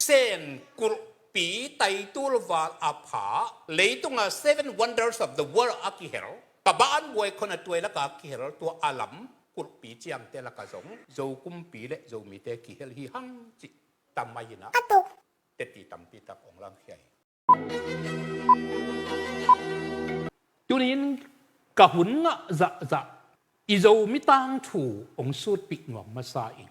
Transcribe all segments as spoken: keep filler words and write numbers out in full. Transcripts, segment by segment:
Sen kulhpi taitul val a pha, leitunga Seven Wonders of the World a kihel, Kabaanbuai khonatuai laka kihel, tua a lam kulhpi ciangte laka zong Zo kumpi le Zomite kihel hi hang cih tamai inah teti tampi tak ong langkhia hi. Tunin ka hun ngah zahzah i Zomi tangthu ong sutpih nuam masa ing.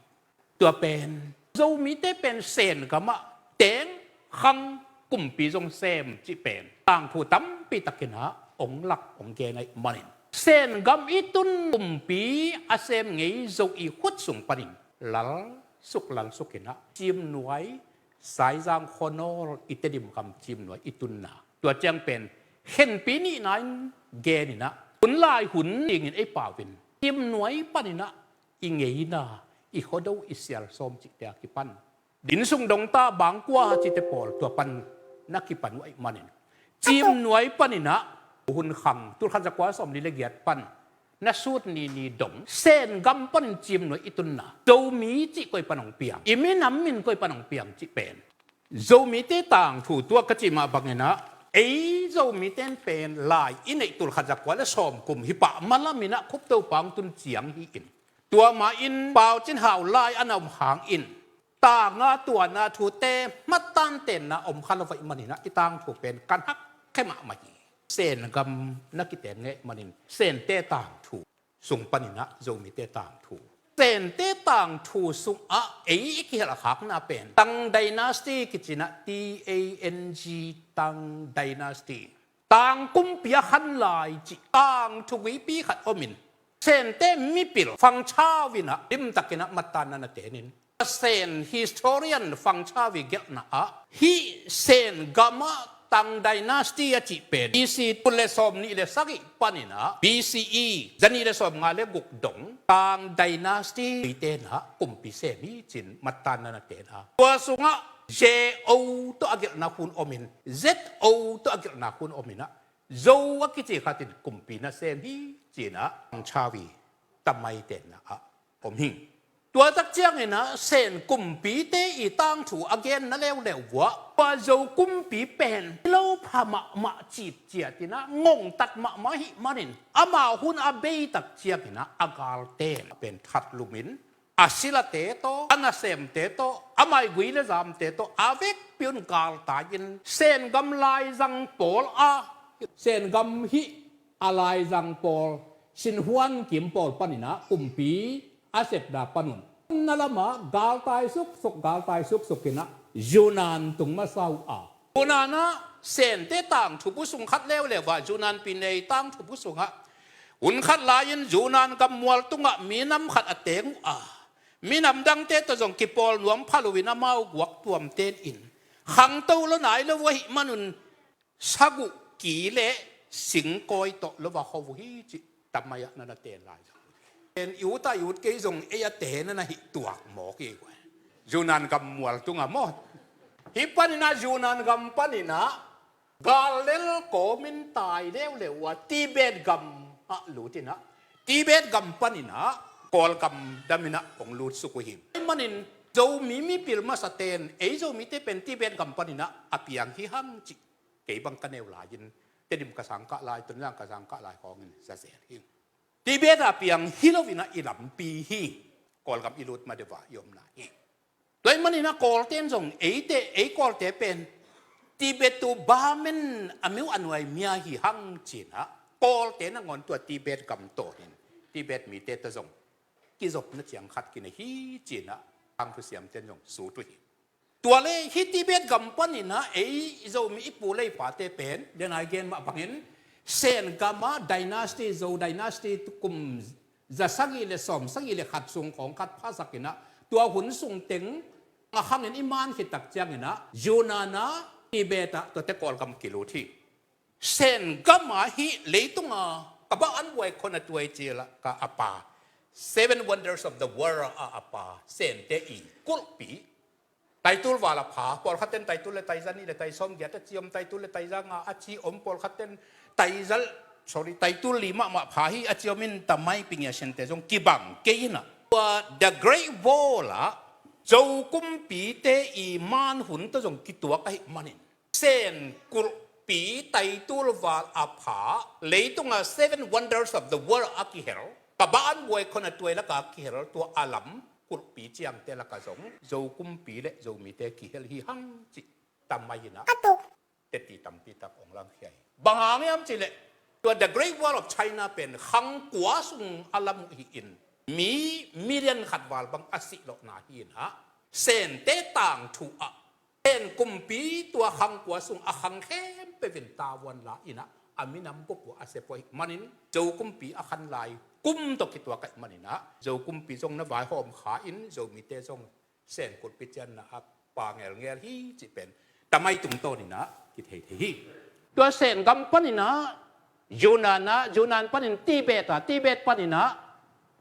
Tua pen Zomite pen Sen gamah teng, khang, kumpi zong sem cih pen tangthu tampi takinah ong lak ong gen ahih manin, Sen gam i tun kumpi a sem ngei Zo i khut sung panin lal suk lal sukinah Ciimnuai, Saizang khuanawl i Tedim gam Ciimnuai i tunna, tua ciang pen khenpi nihna in geninah hun lai hun dingin ei pau in Ciimnuai paninah i ngeina, i khuado, i sialsawm cihte a kipan, inn sung dongta bangkua cihte pawl tua pan na kipan uh ahih manin, Ciimnuai paninah hun khang, tulkhat zakua sawmli le giat pan na sut ni ni dong Sen gam panin Ciimnuai i tunna, Zomi cih koi pan ong piang, i minam min koi pan ong piang cih pen Zomite tangthu, tua ka cih mah banginah ei Zomite in pen lai i neih tulkhat zakua le sawm kum hi pah mah laminah Khuptopa ong tun ciang hi-in, tua mah in Pau Cin Hau lai a na om hangin tanga tuana thute hmattantenna om kha lo ahih maninah i tangthu pen kan hak khe mahmah hi. Sen gam na kiten ngei manin Sente tangthu sung paninah Zomite tangthu, Sente tangthu sungah ei i kihel a khakna pen Tang Dynasty kicinah, T A N G, Tang Dynasty, Tang kumpi a khan lai cih tangthu guipi khat omin, Sente mipil Fang Chau inah limtakinah mattanna na tenin, Sen historian Fang Chau i gelhna ah hih Sen gamah Tang Dynasty a cih pen B C tul le sawmnih le sagih paninah B C E zanih le sawmnga le guk dong Tang Dynasty tenah kumpi sem hi cin mattanna na tena, tua sungah Z O tawh a gelhna hun omin, Z O tawh a gelhna hun ominah Zo a kici khatin kumpi na sem hi cinah Fang Chau i tamai tenna ah om hi. Tua tak cianginah Sen kumpite i tangthu a genna leuleu uah tua Zo kumpi pen hi lo pha mahmah, cipciatinah ngongtat mahmah ahih manin, amau hun a bei tak cianginah a galten pen thatlumin a silate tawh, a nasemte tawh, a maigui le zamte tawh a vekpi un galtai-in Sen gam laizang pawl ah, Sen gam hih a laizang pawl, Sinhuan kim pawl paninah kumpi a sepna panun na lamah galtai suksuk, galtai suksukinah Yunnan tung masa uh a, Yunnan ah Sente tangthu bu sung khat leuleu ah, Yunnan pinei tangthu bu sungah hun khat lai-in Yunnan gam mual tungah minam khat a teng uh a, minam dangte tawh zong kipawl nuam pha loin amau guak tuamten in khangto lo nai lo uh ahih manun saguh ki le singkawi tawh lo va kho uh hi cih tamai ah na na ten lai zong. Ten i ut a i ut kei zong ei a ten na na hih tuak mawk hi. Yunnan gam mual tungah maw. Hih paninah Yunnan gam paninah gal lel kawmin tai leuleu uh a Tibet gam ah lutinah, Tibet gam paninah Kawlgam daminah kong lutsuk uh hi. Hih manin Zomi mipil masaten ei Zomite pen Tibet gam paninah a piang hi hang cih kei bang ka neu lai-in Tedim ka sangkah lai, Tonzang ka sangkah lai khawngin zazel hi. Tibet a piang hi loinah i lampi hi. Kawlgam i lut ma deuh a i omna hi. Tua ahih maninah Kawlte in zong eite, ei Kawlte pen Tibet tu bamen a miu a nuai mia hi hang cinah Kawlte nangawn tua Tibet gam tawnin Tibet mite tawh zong kizopna ciang khat kinei hi cinah tangthu siamte in zong sut uh hi. Tua le hih Tibet gam paninah ei Zomi i pu le i pate pen, den a i gen mah bangin Sen gam ah dynasty, Zo dynasty kum za sagih le sawm sagih le khat sung khawng khat phasakinah tua hun sung teng a khangin i man khit tak cianginah Yunnan ah, Tibet ah, tuate Kawlgam kilut hi. Sen gam ah hih leitunga Kabaanbuai khonatuai ci laka a pa, Seven Wonders of the World a a pa, Sente i kulhpi taitul val a pha, pawlkhatten taitul le taiza nih le taisawm giat a ci om, taitul le taiza nga a ci om, pawlkhatten taiza, sorry, taitul li mahmah pha hi a ci om in, tamai pingia Sente zong kibang kei inah tua The Great Wall ah Zo kumpite i man hun tawh zong kituak ahih manin, Sen kulhpi taitul val a pha, leitunga Seven Wonders of the World a kihel, Kaban Buai Khon a tuai laka kihel tua a lam kulhpi ciangte laka zong Zo kumpi le Zomite kihel hi hang cih tamai inah teti tampi tak ong langkhia hi. Bang hang hiam cihleh, tua The Great Wall of China pen khang kua sung a lam uh hi-in, mi million khat val bang a sih lawhna hi inah, Sente tangthu ah Sen kumpi tua khang kua sung a khang khempeuh in tavuan la inah, a minam bup uh a sep uh ahih manin, Zo kumpi a khan lai kum tawh kituak ahih maninah, Zo kumpi zong na vaihawm kha in, Zomite zong Sen kulhpi cianna a pa ngelngel hi cih pen tamai tungtawn inah kithei thei hi. Tua Sen gam paninah Yunnan ah, Yunnan panin Tibet ah, Tibet paninah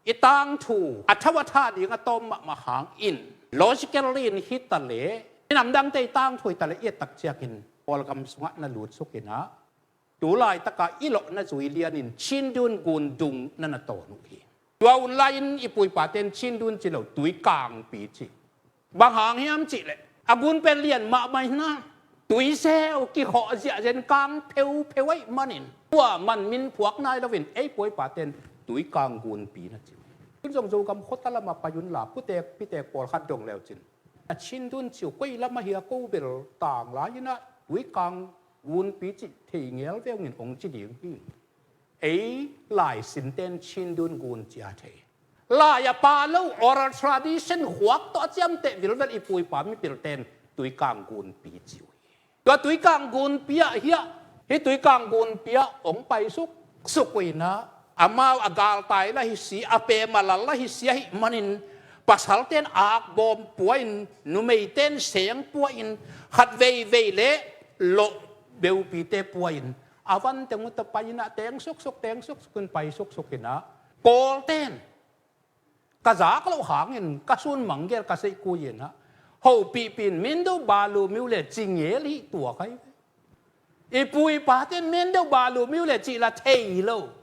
i tangthu a thau a tha ding a tawm mahmah hangin, logically in hi taleh, i namdangte i tangthu hi taleh, i et tak ciangin Kawlgam sungah na lutsuk inah, tu laitaka i lawhna zui lianin Chindwin gun dung na na tawn uh hi. Tua hun lai-in i puipaten Chindwin ci lo, Tuikangpi ci. Bang hang hiam cihleh, a gun pen lian mahmah inah, tuiseu kikhawh ziahzen kang pheupheu ahih manin, tua man min phuak nai loin ei puipaten Tuikang gunpi na ci uh hi. Tun zong Zogam khuata lamah pai unla, putek pitek pawlkhat dong leucin, a Chindwin ci uh koi lam ahi a, ko bel tang lai inah Tuikang gunpi cih thei ngel ve ung in ong ci ding hi. Ei laisinten Chindwin gun ci a thei. Lai a pa lo, oral tradition khuak tawh a ciamteh vilvel i puipa mipilten Tuikang gunpi ci uh hi. Tua Tuikang gunpi ah hiah, hih Tuikang gunpi ah ong pai suksuk uh inah, amau a galtai la hi si, a pem a lal la hi si ahih manin, pasalten akbawm pua in, numeiten seng pua in, khat veivei le lawh beupite pua in, a van teng uh tawh pai inah teng suksuk, teng suksuk in pai suksuk inah, Kawlten ka zak loh hangin ka sun manggel ka seihkui inah, hopihpi in Mendo Balumiu le ci ngel hi tuak ahi ve. I puipaten Mendo Balumiu le cih la thei lo.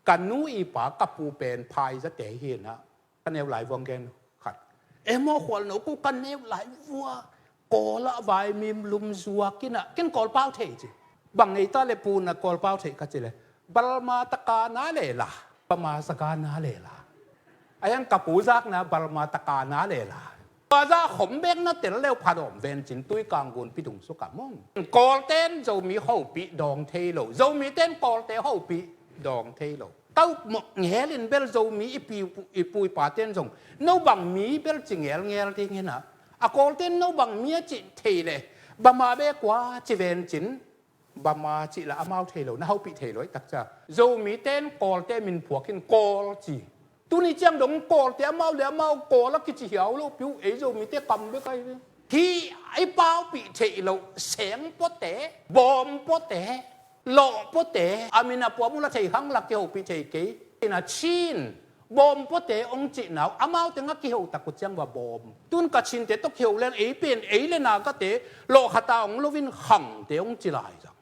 Ka nu i pa ka pu pen phaizate hi inah, ka neu lai vuang gen khat, emaw khualno ko ka neu lai vua, Kawlah vaimim lum zuak inah, ken Kawlpau thei ci. Bang ngei ta le pu na Kawlpau thei ka ci le, Balma taka na le la, Bama saka na le la. A hiang ka pu zakna Balma taka na le la. Tua zah khom bek na tel leu phat awm ven cin, Tuikang gunpi dungsuka mong. Kawlten Zomi hopih dawng thei lo, Zomiten Kawlte hopih dawng thei lo. Ka upmawh ngelin bel Zomi i pi, i puipaten zong no bang mi bel ci ngelngel ding inah, a Kawlten no bang mi a cih thei le, Bama be kua ci ven cin, Bama cih la amau thei lo, na hopih thei lo i takcia. Zomiten Kawlte min phuak in Kawl ci. Tuni ciang dong Kawlte amau le amau Kawl a kici hiau lo piu, ei Zomite kam bek ahi ve. Hih i paupih theih loh sengpuate, bawmpuate, lawhpuate, a min a puam uh la thei hang la kihopih thei kei. Ina Chin bawmpuate ong cihna uh, amau teng a kiho tak uh ciang va bawm. Tun Kachinte tawh kiho leng ei pen ei le Nagate lawh khata ong loin Khangte ong ci lai zang.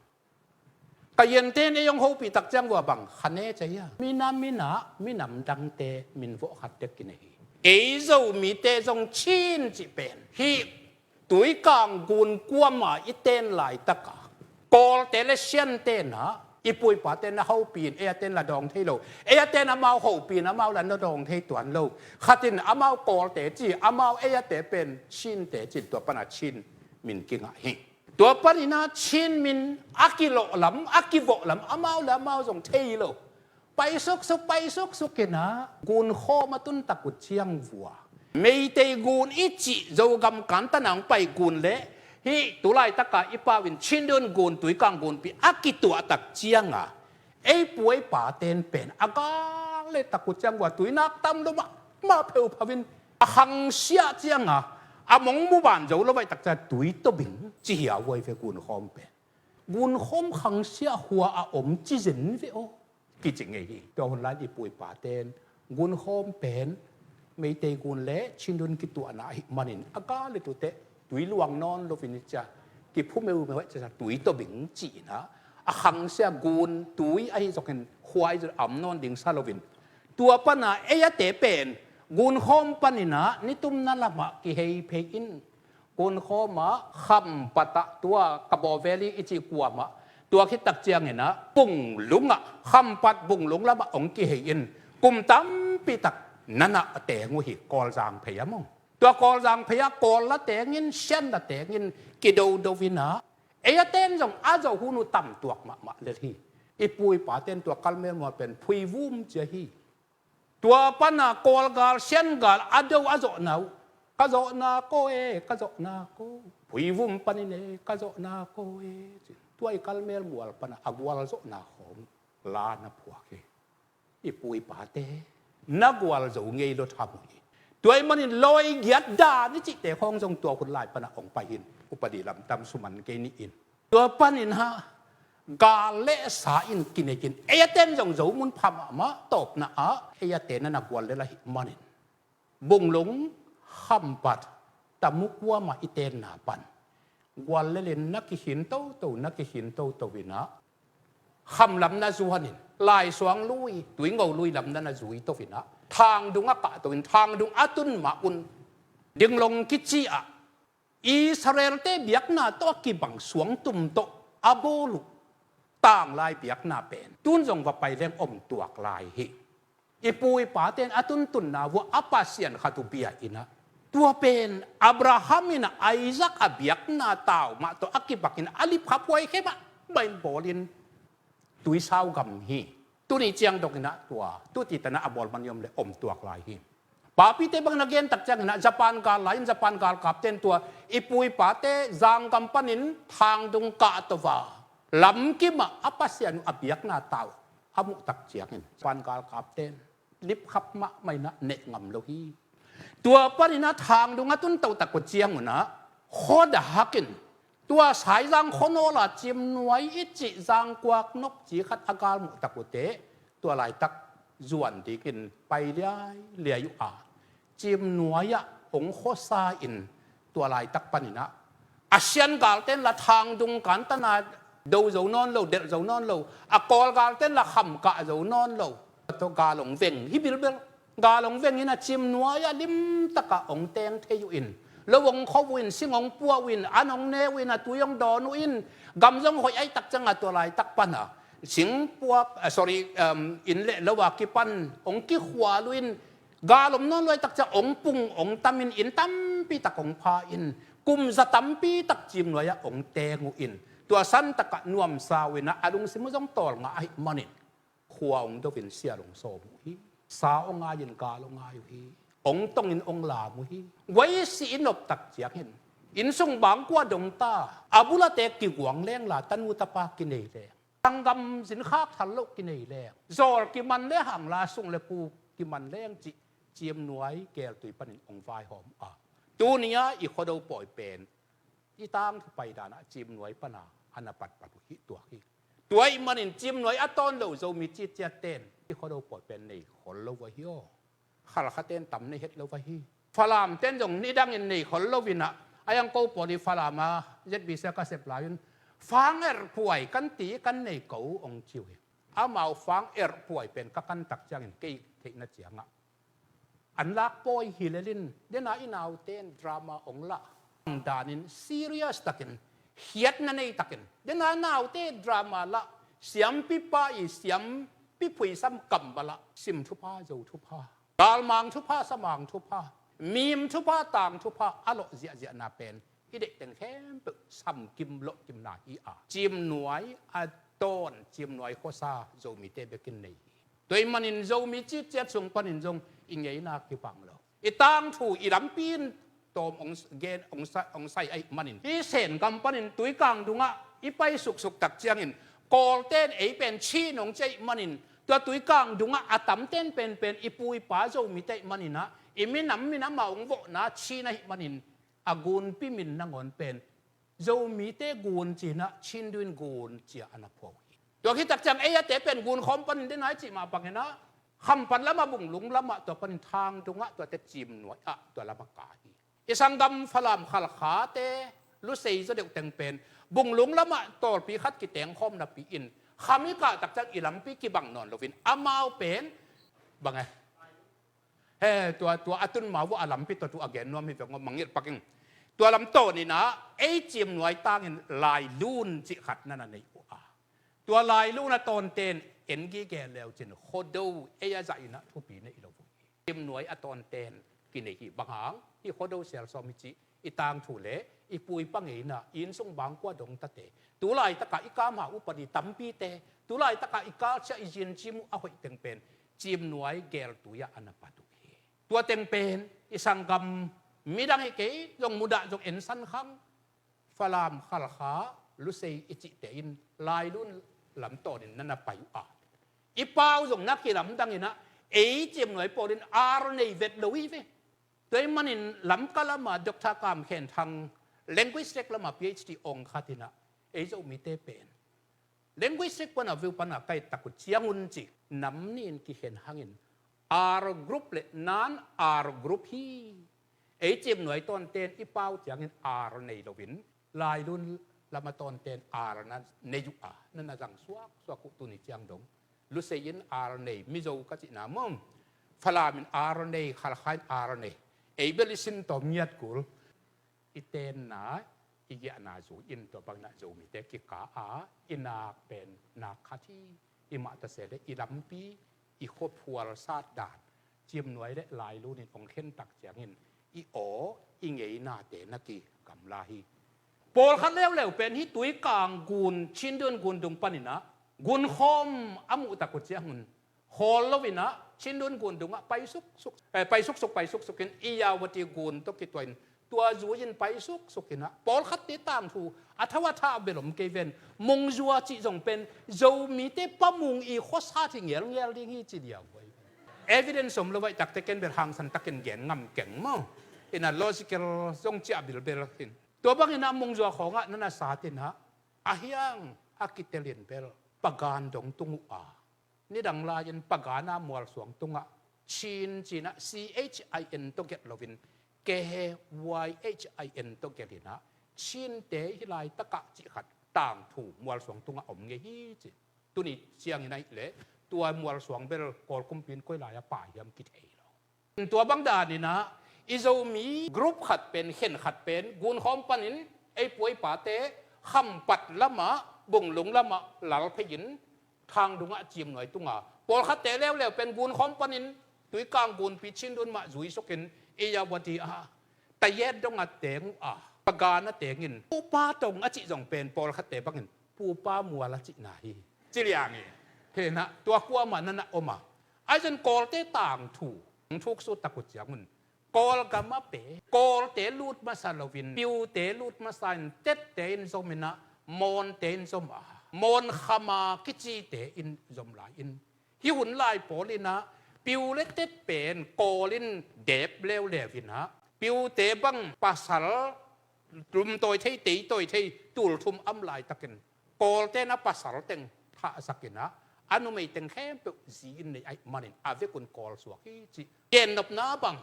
Ka yenten ei ong hopih tak ciang vua bang kha ne cia hia? Minam ina minam dangte min vawh khat tek kinei hi. Ei Zomite zong Chin cih pen hih Tuikang gun kuama i ten laitaka Kawlte le Siante na i puipate na hopih in ei a ten la dawng thei lo. Ei a ten amau hopih in amau la na dawng thei tuan lo. Khatin amau Kawlte ci, amau ei a te pen Chinte ci, tua pana Chin min kingah hi. Tua paninah Chin min a kilawhlam, a kivawhlam amau le amau zong thei lo. Paisuksuk, paisuksuk inah gunkhawm a tuntak uh ciang vua Meitei gun i cih Zogam kantan a hong pai gun le hih tulaitaka i pau in Chindwin gun, Tuikang gunpi a kituahtak cianga ei puai paten pen a gal le tak uh ciang vua tuinak tam lo mahmah pheuphau in a khangsiah cianga a mong muban zo lo vaihtak cia tui tobing ci hiau huai ve gunkhawm pen. Gunkhawm khangsiah hua a om ci zen ve aw. Kici ngei hi. Tua hun lai i puipaten gunkhawm pen Meitei gun le Chindwin kituahna ahih manin a gal le tuteh tui luang nawn loin i cia kiphu meumeu ahih cia tui tobing ci inah a khangsiah gun tui ahi zokin khuai zot a om nawn ding sa loin tua pana ei a te pen Gunkhawm paninah nitumna lamah kihei phei in. Gunkhawm ah Khampat ah tua Kabaw Valley i cih kuamah tua khit tak cianginah Bunglung ah, Khampat Bunglung lamah hong kihei in. Kum tampi tak nanah teng uh hi, Kawlzang phei ah maw. Tua Kawlzang phei ah Kawl la tengin, Sian la tengin kidodo inah, ei a ten zong a zawh hun uh tam tuak mahmah lel hi. I pu i pa ten tua Kalmel mual pen Phuivum ci a hi. Tua pana Kawlgal, Siangal a do a zawhna uh, ka zawhna ko e, ka zawhna ko, Phuivum panin e, ka zawhna ko e, ci. Tua i Kalmel mual pana a gualzawhna khawng la na phuak hi. I pu i pate na gualzo ngei lo tham uh hi. Tua i manin lawi giat dan i cihte khawng zong tua hun lai pana hong pai hin, upadi lamtam suman kei ni in. Tua panin ha, gal le sa in kinei in, ei a ten zong zo mun pha mahmah, tawpna ah ei a ten na na gual lel ahih manin, Bunglung, Khampat, Tamu kuamah i tenna pan gual lelin na kihin toto, na kihin toto inah, kham lam na zuanin, Laisuang lui, Tuingo lui lam na na zui to inah, Thangdung a kahto in, Thangdung a tun mah un, Dinglong kici ah Israelte biakna tawh a kibang suangtum tawh a bawl uh tanglai biakna pen tun zong va pai leng om tuak lai hi. I pu i paten a tuntunna vua a Pasian khat uh bia inah, tua pen Abraham inah Isaac a biakna tau mah tawh a kibakin a lipkhaphuai khemah bain bawlin tuisau gam hi. Tuni ciang dok inah tua tuti tanah a bawl man i om le om tuak lai hi. Papite bang na gen tak ciang inah Japan gal lai in Japan galkapten tua i pu i pate zanggam panin Thangdung kahto va lamkimah a Pasian uh a biakna tau a muh tak ciangin Japan galkapten lipkhap mahmah inah neh ngam lo hi. Tua paninah Thangdung a tun totak uh ciang unah khuadahakin tua Saizang khuanawla Ciimnuai i cih zangkuak nopci khat a galmuh tak uh teh tua laitak zuan dingin pai liailiai uh a, Ciimnuai ah hong khuasa in tua laitak paninah a Sian galten la Thangdung kantana do zo nawn lo, delh zo nawn lo, a Kawl galten la kham kah zo nawn lo. Tua gal hong veng hi bilbel. Gal hong veng inah Ciimnuai ah limtakah hong teng thei uh in, lo hong khop uh in, sing hong puah uh in, an hong ne uh in, a tui hong dawn uh in, gam zong hoih ahih tak ciangah tua laitak pana sing puak, ah, sorry, um, inn le lo a kipan hong kikhual uh in, gal om nawn lo ahih tak ciang hong pung hong tam in, inn tampi tak hong pha in, kum za tampi tak Ciimnuai ah hong teng uh in, tua santakah nuamsa uh inah a lungsim uh zong tawlngah ahih manin khua hong do in sial hong sawm uh hi. Sa hong ngai in gal hong ngai uh hi. Hong tong in hong lam uh hi. Guai sih i nop tak ciangin inn sung bangkua dong ta, a bulate kiguang leng la tanu tapa kinei leng, tanggam zin khak thal loh kinei leng, zawl kiman le hang la sung le pu kiman leng cih Ciimnuai keltui panin hong vaihawm a, tuni-a i Khuado pawi pen i tangthu pai danah Ciimnuai pana a na patpat uh hi tuak hi. Tua ahih manin Ciimnuai a tawn lo Zomi citciatten i Khuado pawi pen nei khol lo uh ahi aw. Khalkhaten tam nei het lo uh ahi. Falamten zong nidangin nei khol lo inah, a yang ko pawl i Falama Z B C ka sep lai un, fang erhpuai kan ti kan nei ko hong ci uh hi. Amau fang erhpuai pen ka kan tak ciangin kei theihna ciangah an lak pawi hi lel in, dena i nauten drama hong lah danin serious takin, khiatna nei takin, dena naute drama lah, siampipa i siampi phuisam kam bala, sim thupha, zo thupha, galmang thupha, samang thupha, mim thupha, tang thupha a lawh ziahziahna pen i deih teng khempeuh samkim lawhkimna hi a, Ciimnuai a tawn, Ciimnuai khuasa Zomite bekin nei hi. Tua ahih manin Zomi citciat sung panin zong i ngeina kibang lo. I tangthu i lampi in tawm hong s-, gen, hong sa-, hong sai ahih manin, i Sen gam panin Tuikang dungah i pai suksuk tak ciangin Kawlten ei pen Chin hong ci ahih manin, tua Tuikang dungah a tamten penpen i pu i pa Zomite ahih maninah, i minam min amau hong vawhna Chin ahih manin, a gunpi min nangawn pen Zomite gun cinah Chin duin gun cia a na phuah uh hi. Tua khit tak ciang ei a te pen gun khawm panin dena i cih mah banginah Khampat lamah, Bunglung lamah, tua panin Thangdungah, tuate Ciimnuai ah, tua lamah ka hi. I sanggam Falam Khalkhate Lusei zaw deuh teng pen Bunglung lamah tawlpi khat kiteng khawm napi in, kham i kah tak ciang i lampi kibang nawn loin amau pen bang e, He, tua, tua a tun ma uh a lampi tawh tu a gen nuam hi veng aw, mangngilh pak ing. Tua lam tawn in ah ei Ciimnuai tangin Lailun cih khat na na nei uh a, tua Lailun a tawnten en gige leu cin Khuado ei a zah in ah thupi nei lo uh hi. Ciimnuai a tawnten kinei hi bang hang, hih Khuado Sialsawm hi cih i tangthu le i pu i pa ngeina, i innsung bangkua dongtate, tu laitakah i kamha upadi tampite, tu laitakah i kalsia i zincim uh a hoih teng pen Ciimnuai geltui ah a na pat uh hi. Tua teng pen i sanggam midang hi kei zong mudah zong ensan khang, Falam, Khalkha, Lusei i cihte in Lailun lam tawnin na na pai uh a, i pau zong na kilamdang in ah ei Ciimnuai pawlin ar nei vet lo hi ve. Tua ahih manin Lamka lamah Doctor Kam Khen Thang linguistic lamah P H D ong khat in ah ei Zomite pen linguistic pana veu pana kai tak uh ciangun ci nam nih in kikhen hangin R group le non R group hi. Ei Ciimnuai tawnten i pau ciangin R nei loin Lailun lama tawnten R na nei uh a, na na zang suaksuak uh. Tuni ciang dong Lusei in R nei, Mizo ka cihna maw, Falam in R nei, Khalkha in R nei. Ei bel i sin tawm ngiat kul. I tenna, i giahna zui in tua bangin ah Zomite kika a, i nak pen nak khat hi. I mah ta se le i lampi, i khuaphual sat dan Ciimnuai le Lailun in ong khen tak ciangin i aw i ngeinate na kigamla hi. Pawlkhat leuleu pen hih Tuikang gun, Chindwin gun dung panin ah gunkhawm a muh tak uh ciangun khawl loin ah Chindwin gun dungah pai suksuk, eh, pai suksuk, pai suksuk in Irrawaddy gun tawh kituahin tua zui in pai suksuk in ah pawlkhatte tangthu a thau a thah bel om kei ven. Mungzua cih zong pen Zomite Pa Mung i khuasat hi ngelngel ding hi ci liauhuai. Evidence om lo vaih takte ken bel hangsan takin gen ngam keng maw. In ah logical zong ciah bilbel hin. Tua bangin ah Mungzua khawngah na na sat in ah a hiang a kitelin bel Pagan dong tung uh a, nidang lai-in Pagan a mualsuang tungah Chin ci-in ah C H I N tawh gelh loin K Y H I N tawh gelh in ah Chinte hih laitakah cih khat tangthu mualsuang tungah om ngei hi ci. Tuni ciangin ahih leh tua mualsuang bel Kawl kumpi in koi lai-ah pai hiam kithei lo. Tua bang danin ah i Zomi group khat pen, khen khat pen gunkhawm panin ei pu ei pate Khampat lamah, Bunglung lamah lal phei-in Thangdung ah Ciimnuai tunga, pawlkhatte leuleu pen gunkhawm panin Tuikang gunpi Chindwin mah zui sukin Irrawaddy ah Tayet dong a teng uh a, Pagan a tengin Pupa tong a cih zong pen pawlkhatte bangin Pupa mual a cihna hi. Ci liang hi. Hi-in ah tua kuamah na na om a, ahi zongin Kawlte tangthu hong thuksut tak uh ciangun Kawlgam a pe, Kawlte lut masa loin Piute lut masa in Tette in zom in ah Mawnte in zom a, Mawn Khama kicite in zom lai-in hih hun lai pawl in ah Piu le Tet pen Kawl in dep leuleu in ah Piute bang pasal lumtawi thei, teitawi thei, tulthum om laitakin Kawlte in a pasal teng thahsak in ah a numei teng khempeuh zi in nei ahih manin a vekun Kawl suak hi ci. Gennopna bang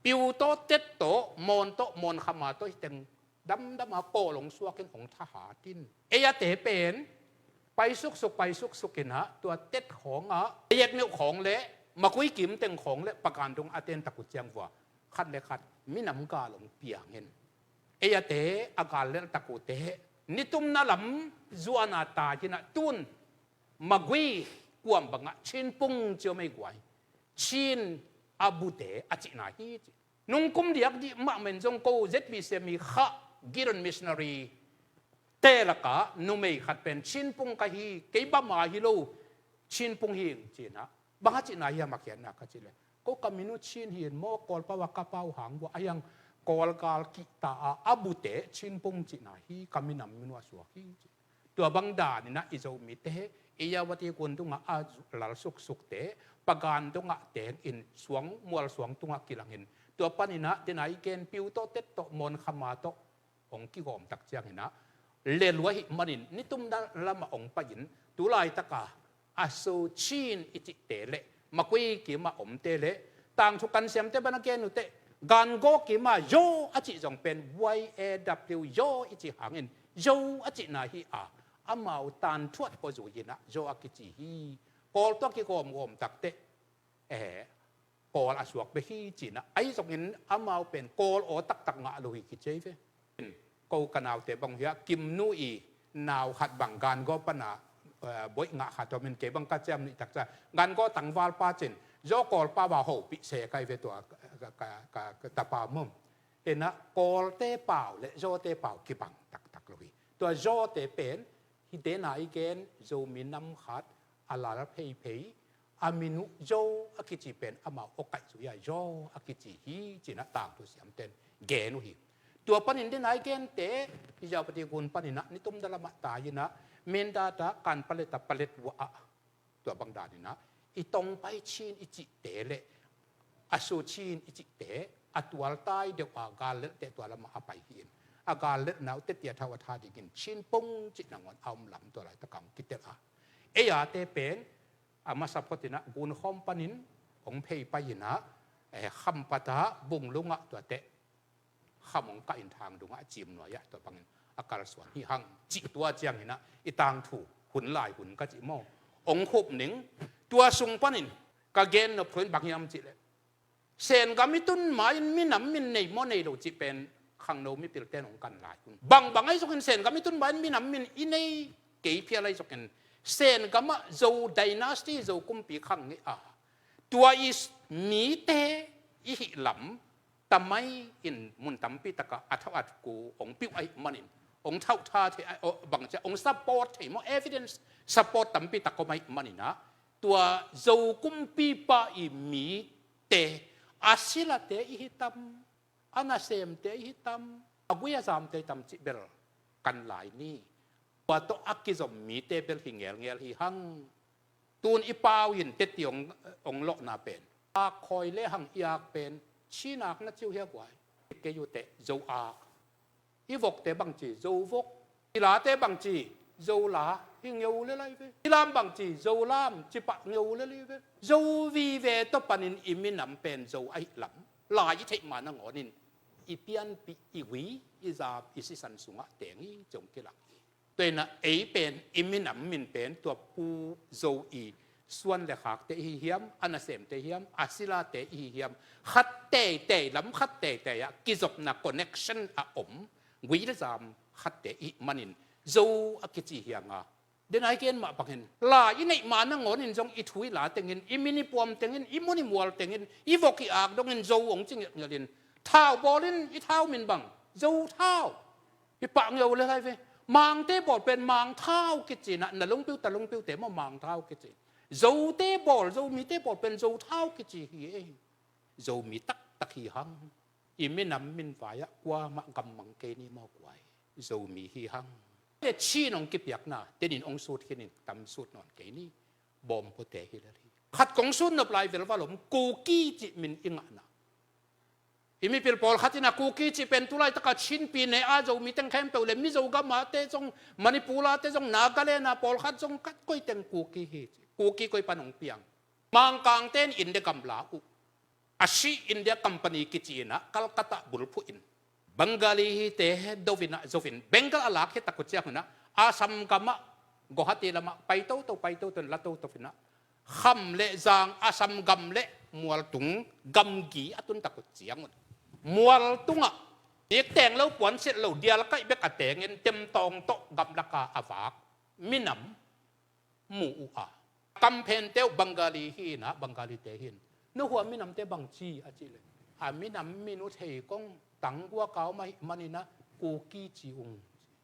Piu tawh, Tet tawh, Mawn tawh, Mawn Khama tawh hih teng damdam a Kawl hong suak in hong thahat in, ei ate pen pai suksuk, pai suksuk in ah tua Tet khawngah Yekneu khawng le Magui kim teng khawng le Pagan dong a ten tak uh ciang vua khat le khat minam gal hong piang in, ei ate a gal lelh tak uh teh nitumna lam zuan a tai in ah tun Magui kuam bangah Chin Pung ci om ei guai, Chin a bute a cihna hi ci. Nungkum diakdih mahmah in zong ko Z B C mi Kha Gideon missionary te lakah numei khat pen Chin Pung ka hi, kei Bama hi lo, Chin Pung hi ing ci-in ah, bang a cihna hiam a khiatna ka cih leh, ko ka min uh Chin hi in maw, Kawl pau a ka pau hang vua, ahi hang Kawl gal kihta a a bute Chin Pung cihna hi, ka minam min uh a suak hi ci. Tua bang danin ah i Zomite Irrawaddy gun dungah a lal suksukte Pagan dongah tengin suang, mualsuang tungah kilangin, tua panin ah dena i gen Piu tawh, Tet tawh, Mawn Khama tawh hong kigawm tak ciangin ah lelua ahih manin nitumna lamah hong pai-in tu laitaka a so Chin i cihte le Magui kimah omte le tangthu kansiamte bang a gen uh teh Gangaw kimah Yaw a cih zong pen Y A W Yaw i cih hangin Yaw a cihna hi a, amau tanthuat aw zui in ah Yaw a kici hi. Kawl tawh kigawmgawm tak teh, eh, Kawl a suak bek hi cinah, ahi zongin amau pen Kawl aw taktak ngah lo hi kici ve. Ko ka naute bang hi a, Kimnu i nau khat bang Gangaw pana, eh, boih ngah khat om in, kei bang ka ciam nih taksa Gangaw tangvalpa cin, zaw Kawlpa va hopih se kai ve tua ka, ka, ka, ka tapa mum. Ena Kawlte pau le Zawte pau kibang taktak lo hi. Tua Zawte pen hite na i gen Zomi nam khat a lal pheiphei, a min uh Zo a kici pen amau aw kaih zu ia Zo a kici hi cinah tangthu siamten gen uh hi. Tua panin dena i gente i Zawpati gun paninah nitum dalamah tai inah Mindat ah Kanpalet ah Paletwa ah, tua bang daninah i Tongpai Chin i cihte le a Su Chin i cihte a tualtai deuh a gal lelhte tua lamah a pai hi in, a gal lelhna uh tetia thau a tha dingin Chin Pung cih nangawn a om lam tua laitakah hong kitel a, ei ate pen a masa photinah gunkhawm panin hong phei pai inah, eh, Khampat ah Bunglung ah tuate kham hong kah in Thangdung ah a cim nuai ah tua bangin a kalsuan hi hang cih tua cianginah i tangthu hun lai hun ka cih maw hong khup ning. Tua sung panin ka gen nop thu in bang hiam cihleh, Sengam i tun ma-in minam min nei maw nei lo cih pen khangno mipilten hong kan lai hun. Bangbang ahi zongin Sengam i tun ma-in minam min i nei kei phial ahi zongin Sengam ah Zo dynasty, Zo kumpi khang ngei a, tua i mite i hih lam tamai in mun tampi takah a thau at ku hong piuh ahih manin hong thauh tha thei, bangcia hong support thei maw, evidence support tampi tak om ahih maninah tua Zo kumpipa i mite, a silate i hi tam, a nasemte i hi tam, a gui a zamte i tam cih bel kan lai ni. Tua tawh a kizom mite bel hi ngelngel hi hang. Tun i pau in teti hong, hong lawhna pen ak khawi le hang i ak pen Chin ak na ciu hia guai. Kei uh teh Zo ak. I vokte bangci Zo vok. I late bangci Zo la hi ngeu le lai ve. I lam bangci Zo lam cipah ngeu le lai ve. Zo vive tawh panin i minam pen Zo ahih lam lai i theih ma nangawnin i pianpih, i gui, i zam, i sisan sungah teng hi ci hong kilang hi. Tua inah ei pen i minam min pen tua Pu Zo i suan le khakte i hi hiam, a nasemte i hi hiam, a silate i hi hiam, khat teitei, lam khat teitei ah kizopna connection a om, gui le zam khatte i hih manin Zo a kici hi hang a. Dena i gen mah bangin lai i neih ma nangawnin zong i thu i la tengin, i min i puam tengin, i mun i mual tengin, i vok i ak dongin Zo hong ci ngelhngelhin, thau bawlin, i thau min bang Zo thau. Hi pah ngeu le lai ve. Mangte bawl pen Mang thau kici inah, na lungpiu ta lungpiute maw Mang thau kici. Zote bawl, Zomite bawl pen Zo thau kici hi ei. Zomi taktak hi hang. I minam min vai-ah kuamah gammang kei ni maw guai. Zomi hi hang. Le Chin hong kipiakna tenin hong sut khinin tam sut nawn kei ni. Bawm pute hi lel hi. Khat kong sut nop lai velval om, Kuki cih min i ngahna. I mipil pawlkhat inah Kuki cih pen tulaitaka Chin pi ne a Zomi teng khempeuh le Mizo gamate zong, Manipur ate zong, Nagaland a pawlkhat zong, khat koi teng Kuki hi ci. Kuki koi pan hong piang? Mangkangte in India gam la uh. A sih India company kici inah Calcutta bulphuh in Bengali hite dovinah zovin Bengal a lak hi tak uh ciang hunah Assam gamah Guwahati lamah pai toto, pai toto in la toto inah kham le zang, Assam gam le mualtung gamgi a tun tak uh ciangun mualtungah nikteng lo, puansilh lo, dialkaih bek a tengin temtawng tawh gamlaka a vak minam mu uh a, kamphente uh Bengali hi inah, Bengalite hi in, na hua minamte bangci a cihleh, a minam min uh thei kong tangguak a om ahih maninah Kuki ci ung.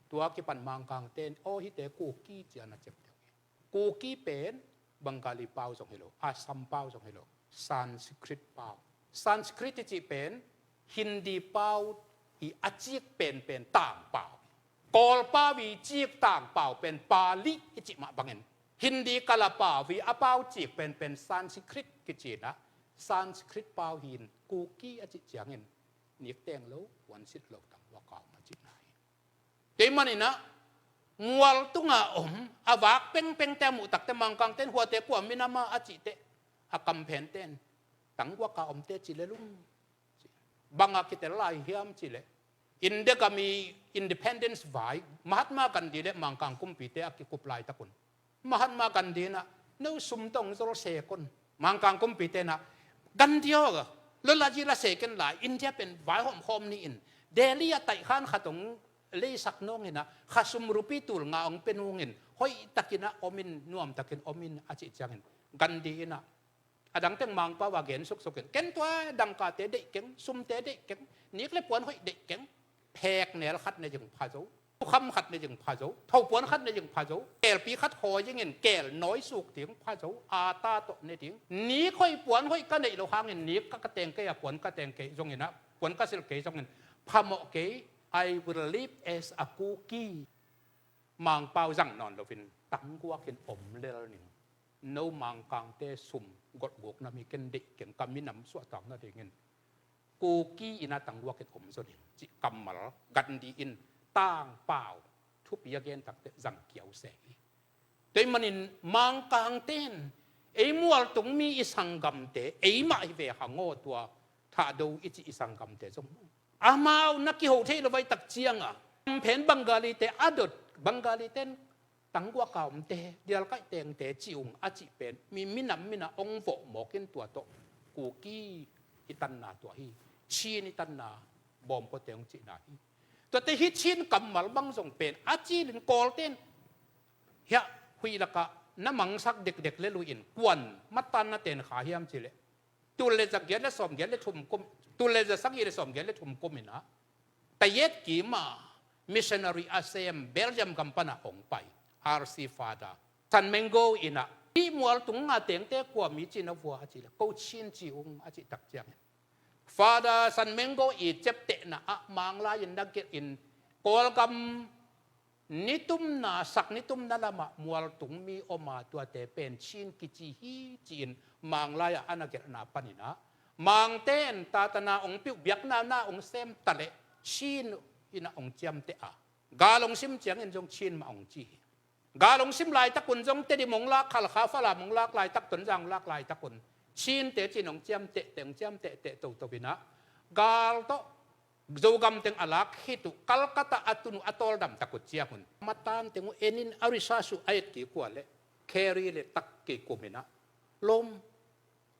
Tua kipan Mangkangte in aw hihte Kuki ci a na cep deuh hi. Kuki pen Bengali pau zong hi lo, Assam pau zong hi lo, Sanskrit pau. Sanskrit i cih pen Hindi pau i a cik penpen tangpau. Kawl pau i cik tangpau pen Pali i cih mah bangin Hindi kala pau i a pau cik penpen Sanskrit kici inah, Sanskrit pau hi in Kuki a cih ciangin nikteng lo, puansilh lo, tangguak a om a cihna hi. Kei maninah mualtunga om a vak pengpengte a muh takte Mangkangte in huate kua minam a a cihte, a kamphenten tangguak a omte ci le lung. Banga kitel lai hiam cihleh, India gam i independence vai Mahatma Gandhi le Mangkang kumpite a kikup laitakun Mahatma Gandhi inah no sum tawh hong zol sek un. Mangkang kumpite inah Gandhi aw, lolaji la se ken lai, India pen vaihawm khawm ni in, Delhi ah taihkhan khat hong leisak nawng in ah, khasum rupi tul nga hong pia nung in, hoihtakin ah om in, nuamtakin om in a cih ciangin, Gandhi in ah, a dang teng Mangpau a gen suksuk in, ken tua dangkate deih keng, sumte deih keng, nik le puan hoih deih keng, pheknel khat ne ding pha zo, tukham khat ne ding pha zo, thopuan khat ne ding pha zo, kelpi khat hawi dingin kel nawi suk ding pha zo, ata tawh ne ding. Nik hoih puan hoih ka neih loh hangin nik ka, ka teng kei a, puan ka teng kei zongin ah, puan ka silh kei zongin phamawh kei. I will live as a Kuki. Mangpau zang nawn loin tangguakin om lel ning. No Mangkangte sum golhgukna mi ken deih keng, ka minam suahtakna dingin Kuki in ah tangguakin om zaw ning, cih kammal Gandhi in Tangpau thupi a gen takteh zang kiau se hi. Tua ahih manin Mangkangte in ei mualtung mi, i sanggamte, eimah hi ve hang aw, tua Thahdo i cih i sanggamte zong maw, amau na kiho thei lo vai tak ciang a, kamphen Bengalite a dot, Bengalite in tangguak a omte, dialkaih tengte ci ung a cih pen mi, minam min ah hong vawh mawk in, tua tawh Kuki i tanna tua hi, Chin i tanna, bawmkawte hong cihna hi. Tuate hih Chin kammal bang zong pen a cilin Kawlte in hiah huih lakah na mangsak dekdek le lui in, kuan matan na ten kha hiam cih leh, tul le za giat le sawm giat le thum kum, tul le za sagih le sawm giat le thum kum in ah, Tayet Kim a missionary a sem Belgium gam pan ah hong pai, R C Father San Mengo in ah, hih mualtung nga tengte kua mi ci na vua a cih leh, ko Chin ci ung a cih tak ciangin, Father San Mengo i ciaptehna ah Manglai in na gelh in, Kawlgam nitumna, sak nitumna lamah mualtung mi om a, tuate pen Chin kici hi ci-in Manglai ah a na gelhna panin ah, Mangte in tatana hong piuh, biakna na hong sem ta leh Chin in ah hong ciamteh a, gal hong sim ciangin zong Chin mah hong ci hi. Gal hong sim laitak un zong, Tedim hong lak, Halkha, Falam hong lak laitak, Tonzang hong lak laitak un Chinte ci-in hong ciamtehteh, hong ciamtehteh toto in ah, gal tawh Zogam teng a lak khit uh, Calcutta a tun uh, a tawldam tak uh ciang un, matan teng uh en in a research uh a et kik uh leh, Carey le tak kikum in ah, lawm,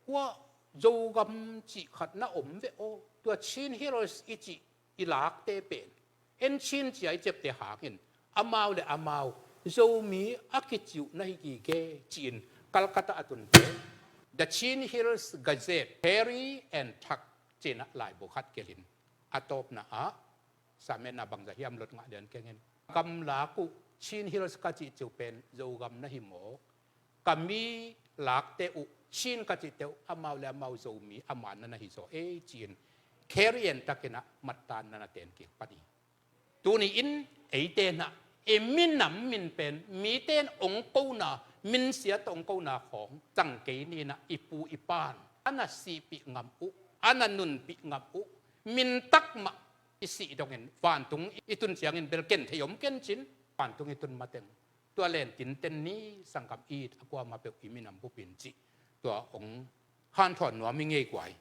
kua Zogam cih khat na om ve aw, tua Chin Hills i cih i lakte pen, en Chin ci-a i ciapteh hangin, amau le amau Zomi a kici uh na hi gige ci-in, Calcutta a tunte The Chin Hills Gazette, Carey and Tuck ci-in ah laibu khat gelh in, a tawpna ah, sametna bangzah hiam lot ngah lian keng in, gamlak uh Chin Hills ka cih ci uh pen Zogam na hi mawk, ka mi lakte uh Chin ka cihte uh amau le amau Zomi a manna na hi zaw ei ci-in, Carey and Tuck in ah mattanna na ten kik pan hi. Tuni in eite in ah i minam min pen mite in hong kona, minsia tawh hong kona khawng zang kei ni in ah, i pu i pa'n a na sihpih ngam uh, a na nunpih ngam uh, min tak mah i sih dongin vantung i tun ciangin bel ken thei om ken cin, vantung i tun mateng tua len tinten ni, sanggam it a, kuamah peuh i minam bupin cih, tua hong hanthawn nuam i ngei guai.